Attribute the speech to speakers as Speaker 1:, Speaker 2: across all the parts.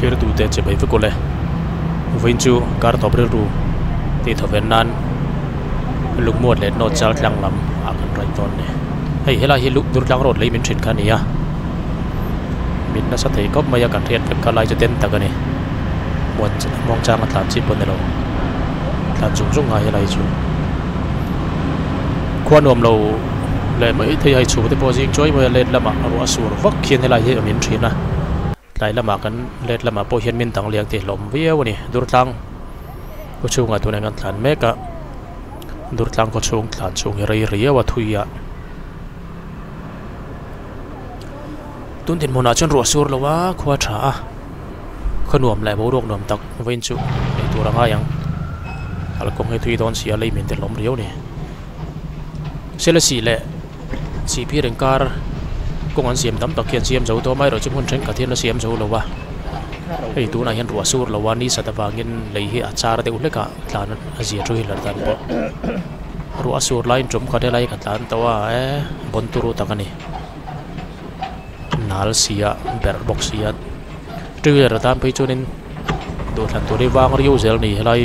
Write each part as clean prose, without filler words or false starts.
Speaker 1: Thlir tute che bai vek awle vawiin chu kar tawp rilru tih thaw ven nan lungmuat leh nawt chal tlang lam ah kan raih dawn a ni hei helai hi luh dur tlang road lei min then kha a ni a min nasa thei khawp mai a kan hriat vek kha lai chu den tak a ni muan muang chang a tlan chi pawh a ni lo tlan zung zung ngai helai chu khua nuam lo leh mai thei a hei chhuk te pawh zing chuai mai a let lamah ruah a sur vak khian helai hi a min thin a. Tlai lamah kan let lamah pawh hian min dang liang tih hlawm viau a ni. Durtlang khaw chhungah tunah hian kan tlan mek a, Durtlang khaw chhung tlan chhung hi rei riau a thui a. Tun dinhmunah chuan ruah sur lo a, khua tha a, khaw nuam leh boruak nuam tak vawiin chu ei tur a ngai ang. Kalkawng hi thui dawn si a, lei min ti hlawm riau a ni. Selesih leh. Sihphir inkar kawng an siam tam tak hian siam zo tawh amaherawh chu hmun thenkhat hian la siam zo lo a hei tunah hian ruah sur lo a ni sat avangin lei hi a char deuh hlek a tlan a zia thu hi lar dan pawh ruah a sur laiin tum khat helai ka tlan tawh a e bawn turu tak a ni nal sia berh bawk sia two wheeler tan phei chuanin duhthlan tur hi vang riau zel a ni helai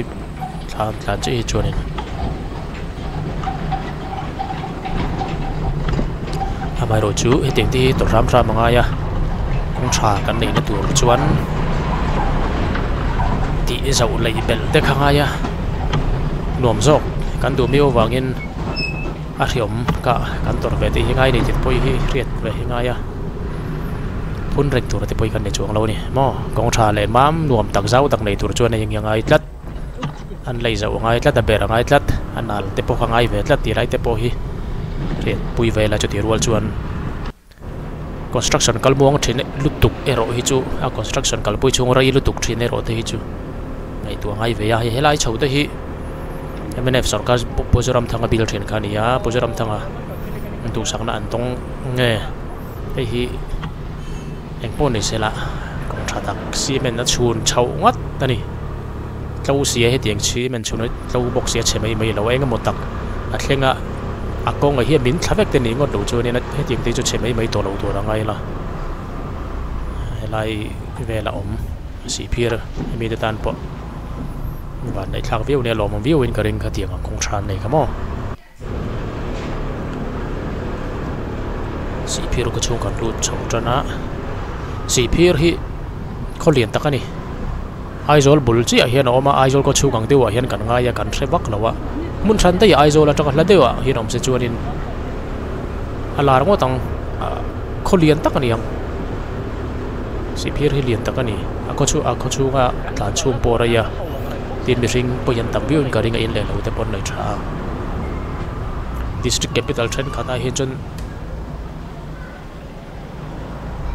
Speaker 1: thlan tlan chiah hi chuanin. Amaherawh chu hetiang te hi tawrh hram hram a ngai a kawng tha kan neihna tur chuan tih zauh laih belh te kha ngai a nuam zawk kan duh miau avangin a hriawm kah kan tawrh ve tih hi ngai nei tih pawh hi hriat ve hi ngai a phun reng tur te pawh hi kan nei chuang lo a ni maw kawng tha leh mam nuam tak zau tak nei tur chuan a eng hi a ngai tlat. An lei zauh a ngai tlat a ber a ngai tlat a nal te pawh kha ngai ve tlat tih lai te pawh hi hriat pui vel a chutih rual chuan construction kal muang thin lutuk erawh hi chu a construction kalpui chhung rei lutuk thin erawh te hi chu ngaihtuah ngai ve a hei helai chho te hi mnf sorkar Pu Zoramthanga bill thin kha a ni a Pu Zoramthanga duhsakna an tawng nge hei hi engpawh ni se la kawng tha tak cement a chhun chhoh ngawt a ni. Tlo sia hetiang cement chhun a tlo bawk sia chhe mai mai lo a engemaw tak a thleng a a kawngah hian min thla vek te ni ngawt lo chuanin hetiang te chu chhe mai mai tawh lo tur a ngai la helai vela awm sihphir hemi te tan pawh van neih thlak viau nia lawmawm viauin ka ring khatiang ang kawng tha an nei kha maw. Sihphir ka chhung kan lut chho tan a Sihphir hi khaw lian tak a ni Aizawl bul chiah hian a awm a Aizawl khaw chhung ang deuh ah hian kan ngai a kan hre vak lo a hmun hran daih ah Aizawl atanga hla deuh ah hian awm se chuanin a lar ngawt ang khaw lian tak a ni ang Sihphir hi lian tak a ni a khaw chhung a khaw chhunga tlan chhung pawh a rei a tin mihring pawh hian tam viau in ka ring a in leh lo te pawh an nei tha a. District capital thenkhat ah hian chuan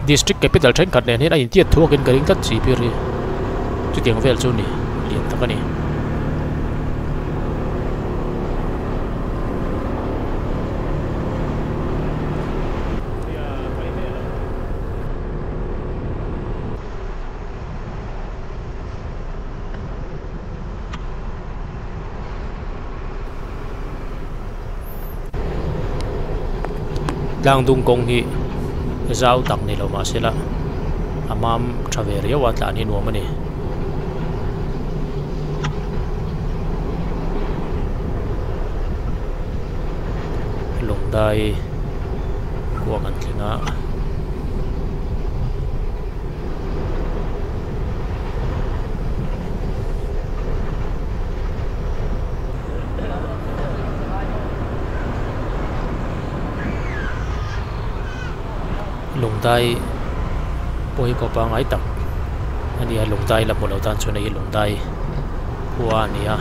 Speaker 1: District capital thenkhat nen hian a intiat thuak in ka ring tlat chi phir hi chutiang vel chu ni lian tak a ni. Tlang dung kawng hi zau tak ni lo mahse la a mam tha ve riau a tlan hi nuam a ni. Lungdai khua kan thleng a. Lungdai pawh hi kawpa ngai tak a ni a lungdai la hmu lo tan chuan hei hi lungdai khua a ni a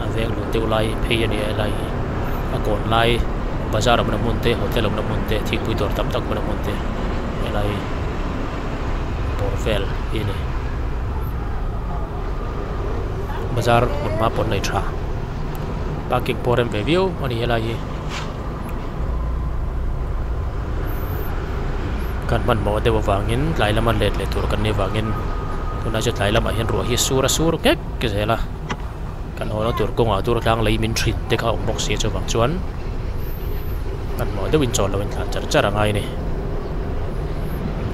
Speaker 1: a veng lun deuh lai phei a ni a helai hi a kawn lai bazar awmna hmun te hotel awmna hmun te thingpui dawr tam tak awmna hmun te helai bawr vel hi a ni. Bazar hmun hma pawh an nei tha parking pawh a rem ve viau a ni helai hi kan hmanhmawh deuh avangin tlai lama let leh tur kan nih avangin tunlai chu tlai lamah hian ruah hi a sur a sur nghek zel a kan haw na tur kawngah dur tlang lei min thin te kha a awm bawk si chuvang chuan hmanhmawh deuhin chawl loin thlan char char a ngai a ni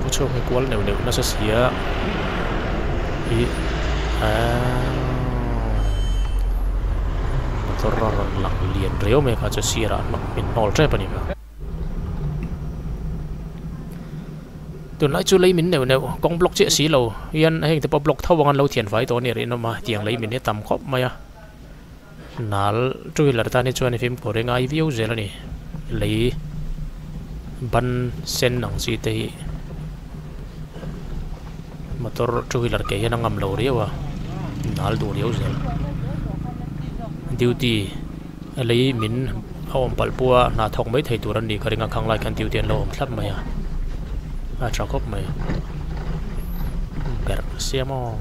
Speaker 1: khaw chhuak hi kual neuh neuh nasa si a. Ih aaa motor a rawn lang lian riau mai kha chu sirah min hnawl tep a ni kha. Tunlai chu lei min neuh neuh kawng block chiah si lo hian heng te pawh block tho ang an lo thian fai tawh a nih rinawm a tiang lei min hi a tam khawp mai a nal two wheeler tan hi chuan fimkhur hi ngai viau zel a ni lei ban sen ang chi te hi motor two wheeler ke hian a ngam lo riau a nal duh riau zel duty. Lei min a awm palh pawh a hna thawk mai thei tur an nih ka ring a khang lai khan duty an lo awm thlap mai a a tha khawp mai berh sia maw.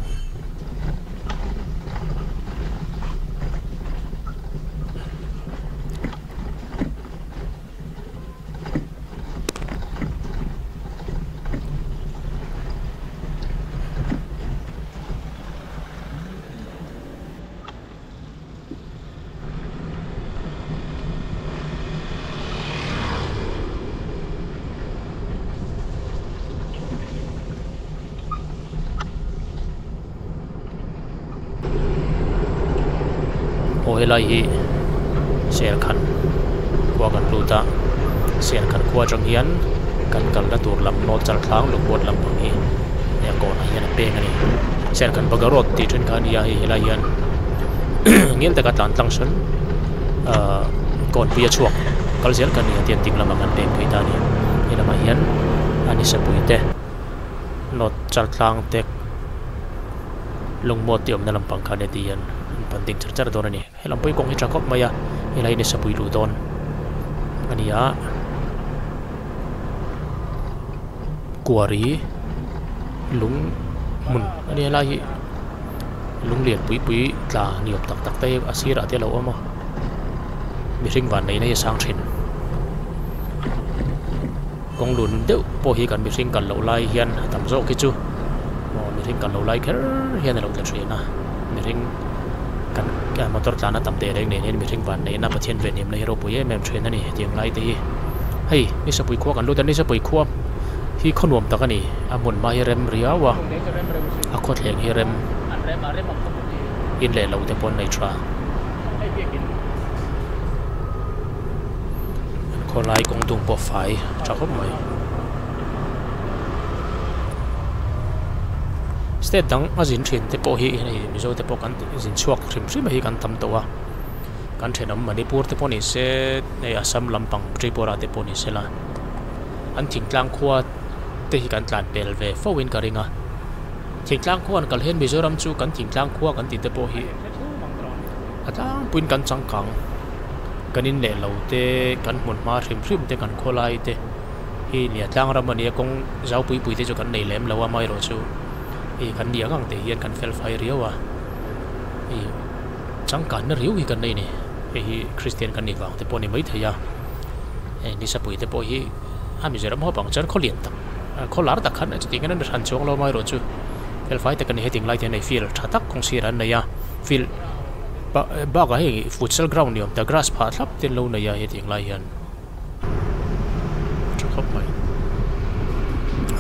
Speaker 1: Aw helai hi Serkhan khua kan lut a Serkhan khua atang hian kan kalna tur lam North Chalthlang Lungmuat lampang hi he kawnah hian a peng a ni Serkhan Baga Road tih then kha a ni a hei helai hian. Ngel taka tlan tlang sawn ahh kawnpui a chhuak kal zel ka ni a tiang ding lamah kan peng phei ta a ni he lamah hian a ni sapui te nawt char tlang te lungmuat te awmna lampang khan heti hian an pan ding char char dawn a ni he lam pawh hi kawng hi tha khawp mai a helai hi ni sapui luh dawn a ni a kuari lung hmun a ni helai hi. Lung lian pui pui tla ni awm tak tak te hi a sirah te a lo awm a mihring van neihna hi a sang thin kawng lun deuh pawh hi kan mihring kal loh lai hian a tam zawk hi chu aw mihring kal loh lai kher hian a lo tla thin a mihring kan motor tlan a tam teh reng nen hian mihring van neihna Pathian venhimna hi ropui em em thin a ni hetiang lai te hi hei nisapui khua kan lut a nisapui khua hi khaw nuam tak a ni a hmun hma hi rem riau a. A khawthleng hi rem in leh lo te pawh an nei tha. An khawlai kawng dung pawh fai tha khawp mai. State dang a zin thin te pawh hi hei Mizo te pawh kan zin chhuak hrim hrim hi kan tam tawh a. Kan thenawm Manipur te pawh ni se hei Assam lampang Tripura te pawh ni se la an thingtlang khua te hi kan tlan pel ve fo in ka ring a thingtlang khua an kal hian Mizoram chu kan thingtlang khua kan tih te pawh hi a tlangpuiin kan changkang kan in leh lo te kan hmun hma hrim hrim te kan khawlai te hi nia tlang ram a nia kawng zau pui pui te chu kan nei lem lo a amaherawhchu ih kan ni ang ang te hian kan fel fai riau a ih changkanna riau hi kan nei a ni hei hi Kristian kan nih vang te pawh a ni maithei a heng nisapui te pawh hi. A Mizoram ho bang chuan khaw lian tak khaw lar tak khan chutiang hian an hran chuang lo amaherawh chu felfai tak a ni heting lai te hian hei field tha tak kawng sirah an nei a field bakah hei futsal ground ni awm tak grass phah thlap te an lo nei a hetiang lai hian a tha khawp mai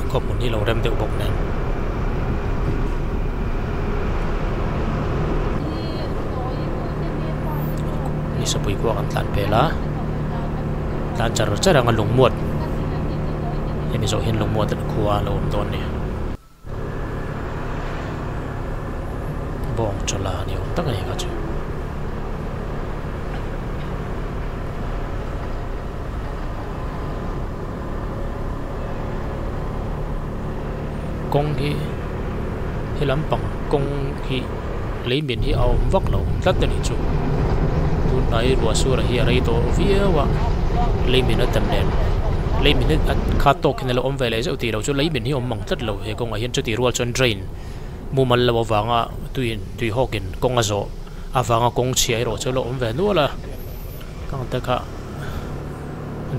Speaker 1: a khaw hmun hi lo rem deuh bawk nen. Nisapui kuak an tlan pel a. Tlan char char anga lungmuat hemi zawh hian lungmuat an khua a lo awm dawn a ni. Bawng chawla ni awm tak a ni kha chu. Kawng hi he lampang kawng hi lei min hi a awm vak lo tlat a nih chu tunhnai ruah sura hi a rei tawh viau a lei min a tam nen lei min hi a khat tawk hian a lo awm ve leh zeuh tih loh chu lei min hi a awm mang tlat lo he kawngah hian chuti rual chuan drain mumal lo avanga tuiin tui hawkin kawng a zawh avanga kawng chhia erawh chu a lo awm ve nual a kang te kha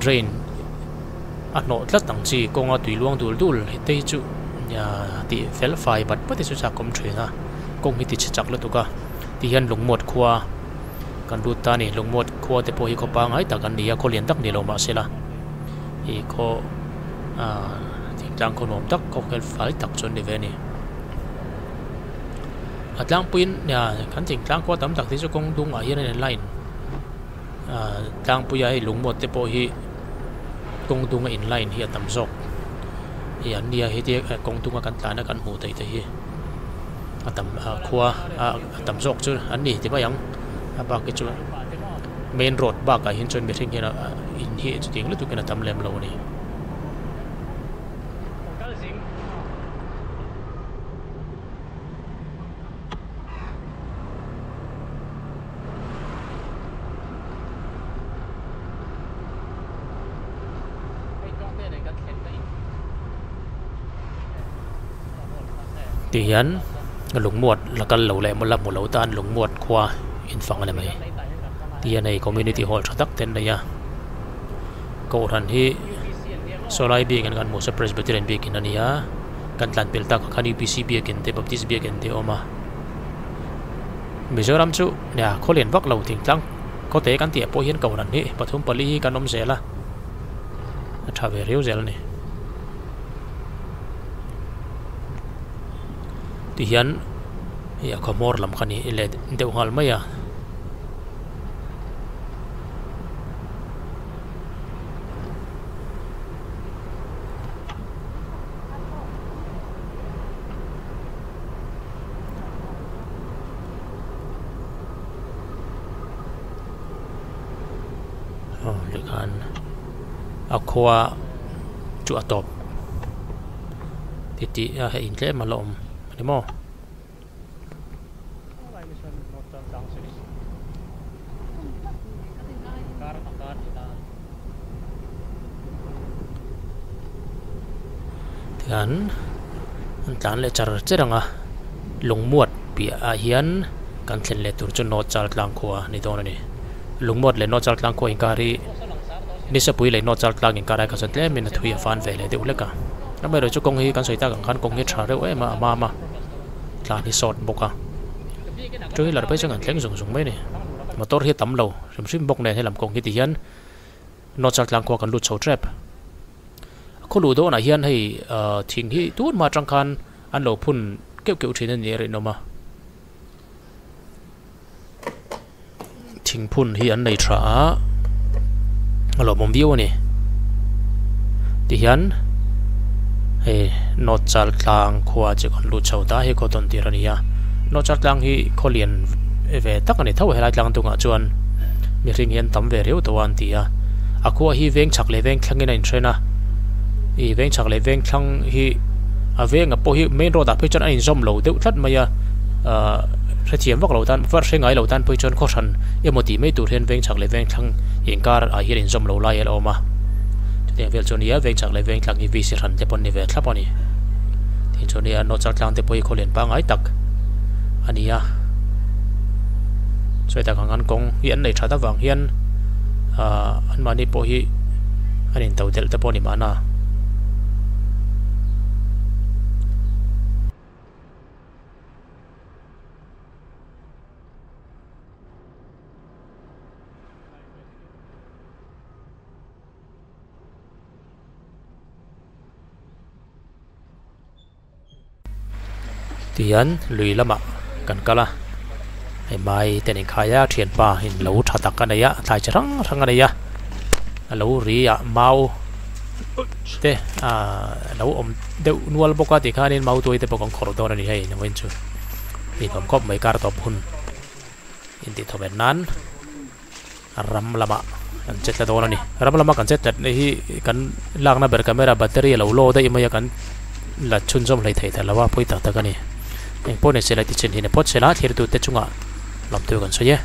Speaker 1: drain a hnawh tlat ang chi kawnga tui luang dul dul te hi chu tih fel fai bat bat hi chu chak awm thin a kawng hi ti chhe chak lutuk a ti hian lungmuat khua kan lut ta a ni lungmuat khua te pawh hi khaw pangngai tak an ni a khaw lian tak ni lo mahse la ih khaw ah thingtlang khaw nuam tak khaw fel fai tak chu an ni ve a ni. A tlangpuiin kan thingtlang khua tam tak te chu kawng dungah hian an in line ah tlangpuia hei lungmuat te pawh hi kawng dunga in line hi a tam zawk hei an nia hetia kawng dunga kan tlan a kan hmuh theih te hi a tam ah khua ah a tam zawk chu an ni ti mai ang a bak hi chu main road bakah hian chuan mihring hian ah in hi chutiang lutuk in a tam lem lo a ni. Ti hian lungmuat la kal lo leh la hmu lo tan lungmuat khua infang a ni mai ti hian hei community hall tha tak te an nei a kohhran hi sawlai biakin kan hmuh saw presbyterian biakin a ni a. Kan tlan pel tak ah khan UPC biakin te Baptist biakin te a awm a Mizoram chu nia khaw lian vak lo thingtlang khaw te kan tih ah pawh hian kohhran hi pathum pali hi kan awm zel a a tha ve riau zel a ni tihian hei a khaw hmawr lam kha ni leh deuh nghal mai a. Aw tikhan a khua chu a tawp titih a hei tlem a la awm a ni maw. Tihian an tlan leh char char ang a lungmuat piah ah hian kan thlen leh tur chu North Chaltlang khua a ni dawn a ni lungmuat leh North Chaltlang khua inkar hi Nisapui leh North Chaltlang inkar ai kha chuan tlemin a thui a fan ve leh deuh hlek a amaherawhchu kawng hi kan sawi tak ang khan kawng hi tha reuh em a a mam a. Tlan hi sawt bawk a two wheeler phei chuan kan thleng zung zung mai a ni motor hi a tam lo hrim hrim bawk nen helam kawng hi ti hian North Chaltlang khua kan lut chho tep a khaw luh dawnah hian hei ahh thing hi tun hma atang khan an lo phun keuh keuh thin a ni a rinawm a thingphun hi an nei tha a a lawmawm viau a ni tihian hei North Chaltlang khua chu kan lut chho ta hei khaw tawn tir a ni a North Chaltlang hi khaw lian ve tak a ni tho helai tlang dungah chuan mihring hi an tam ve riau tawh a an ti a a khua hi veng chhak leh veng thlangin a inhren a ih veng chhak leh veng thlang hi a vengah pawh hi main road ah phei chuan a inzawm lo deuh tlat mai a ahh hrethiam vak lo tan var hre ngai lo tan phei chuan khaw hran emaw tih mai tur hian veng chhak leh veng thlang inkar ah hian inzawm lo lai a la awm a chutiang vel chu a ni a veng chhak leh veng thlang hi VC hran te pawh an ni ve thlap a ni tin chu nia North Chaltlang te pawh hi khawlian pangngai tak a ni a sawi tak ang an kawng hi an nei that avang hian ahh anmahni pawh hi an in to delh te pawh a ni mahna. Tihian lui lamah kan kal a hei mai te an inkhai a thianpa in lo tha tak a nei a thlai chi hrang hrang a nei a a lo ri ah mau te ahh a lo awm deuh nual bawk a tikhanin mau tuai te pawh kan khawrh dawn a ni hei engvawin chu ninawm khawp mai kar tawp hun intih thawmen nan ram lamah kan che tla dawn a ni ram lama kan che tlat na hi kan lakna ber camera battery a lo load daih mai a kan la chhunzawm hlei thei ta lo a pawi tak tak a ni engpawh ni se la ti chin hi ni phawt se la thlir tute chungah lawmtu kan sawi e.